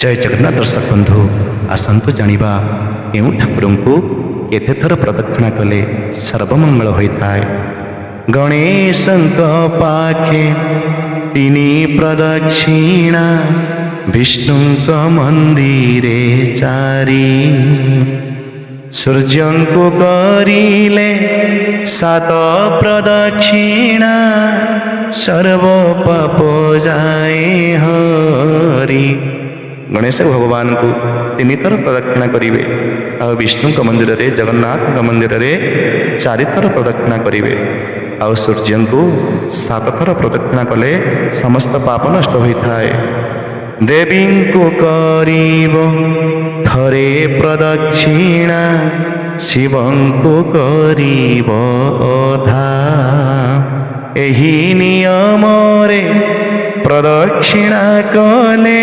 ଜୟ ଜଗନ୍ନାଥ ଦର୍ଶକ ବନ୍ଧୁ, ଆସନ୍ତୁ ଜାଣିବା କେଉଁ ଠାକୁରଙ୍କୁ କେତେଥର ପ୍ରଦକ୍ଷିଣା କଲେ ସର୍ବମଙ୍ଗଳ ହୋଇଥାଏ। ଗଣେଶଙ୍କ ପାଖେ ତିନି ପ୍ରଦକ୍ଷିଣା, ବିଷ୍ଣୁଙ୍କ ମନ୍ଦିରେ ଚାରି, ସୂର୍ଯ୍ୟଙ୍କୁ କରିଲେ ସାତ ପ୍ରଦକ୍ଷିଣା, ସର୍ବ ପାପ ଯାଏ ହରି। ଗଣେଶ ଭଗବାନଙ୍କୁ ତିନିଥର ପ୍ରଦକ୍ଷିଣା କରିବେ ଆଉ ବିଷ୍ଣୁଙ୍କ ମନ୍ଦିରରେ, ଜଗନ୍ନାଥଙ୍କ ମନ୍ଦିରରେ ଚାରିଥର ପ୍ରଦକ୍ଷିଣା କରିବେ ଆଉ ସୂର୍ଯ୍ୟଙ୍କୁ ସାତଥର ପ୍ରଦକ୍ଷିଣା କଲେ ସମସ୍ତ ପାପ ନଷ୍ଟ ହୋଇଥାଏ। ଦେବୀଙ୍କୁ କରିବ ଥରେ ପ୍ରଦକ୍ଷିଣା, ଶିବଙ୍କୁ କରିବ ଅଧା। ଏହି ନିୟମରେ ପ୍ରଦକ୍ଷିଣା କଲେ